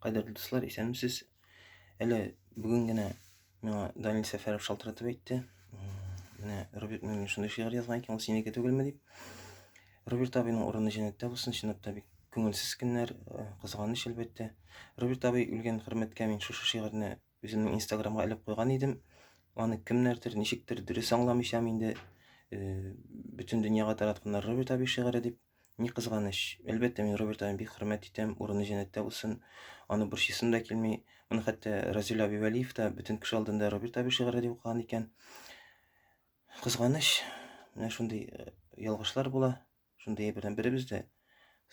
Кадерле дуслар, исәнмесез. Әле бүген генә миңа Данил Сәфәров шалтыратып әйтте. Менә Роберт Муллин шундый шигырь язган икән, ул синеке түгелме дип. Роберт абыйның урыны җәннәттә булсын, чынлап та бик күңелсез көннәр, э, кызганыч әлбәттә. Роберт абый үлгән хөрмәткә мин шушы шигырьне үземнең Инстаграмга элеп куйган идем. Аны кемнәрдер, ничектер дөрес аңламыйча инде э, бөтен дөньяга таратканнар Роберт абый шигыре дип. Ни кызганыч, әлбәттә, мин Роберт абыйны бик хөрмәт итәм, урыны җәннәттә булсын, аны борчыйсым да килми. Моны хәтта Разил абый Вәлиев та бөтен кеше алдында Роберт абый шигыре дип укыган икән. Кызганыч, менә шундый э, ялгышлар була, шундый әйбердән беребез дә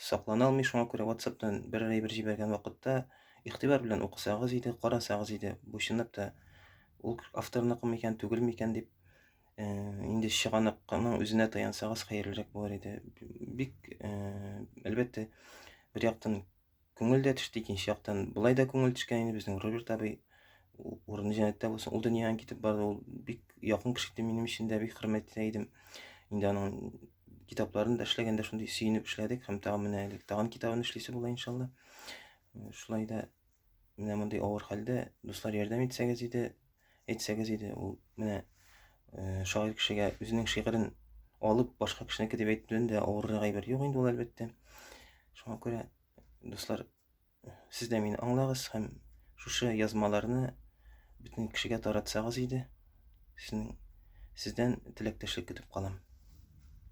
саклана алмый, шуңа күрә WhatsApp-тан берәр әйбер җибәргән вакытта игътибар белән укысагыз иде, карасагыз иде, бу чынлап та ул авторныкы микән, түгел микән дип Э, инде чыганакның үзенә таянсагыз хәерлерәк булыр иде. Бик, э, әлбәттә, бер яктан күңел дә төште, икенче яктан болай да күңел төшкән инде безнең Роберт абый урыны җәннәттә булсын. Ул дөньядан китеп барды, ул бик якын кеше иде минем өчен дә, бик хөрмәт итә идем. Инде аның китапларын да эшләгәндә шундый сөенеп эшләдек һәм тагын менә әле тагын китабын эшлисе була иншалла. Э, шулай да менә мондый авыр хәлдә дуслар ярдәм итсәгез иде, әйтсәгез иде, ул менә э, шагыйрь кешегә үзенең шигырен алып башка кешенеке дип әйтүдән дә авыррак әйбер юк инде ул әлбәттә. Шуңа күрә, дуслар, сез дә мине аңлагыз һәм шушы язмаларны бөтен кешегә таратсагыз иде, сезнең сездән теләктәшлек көтеп калам.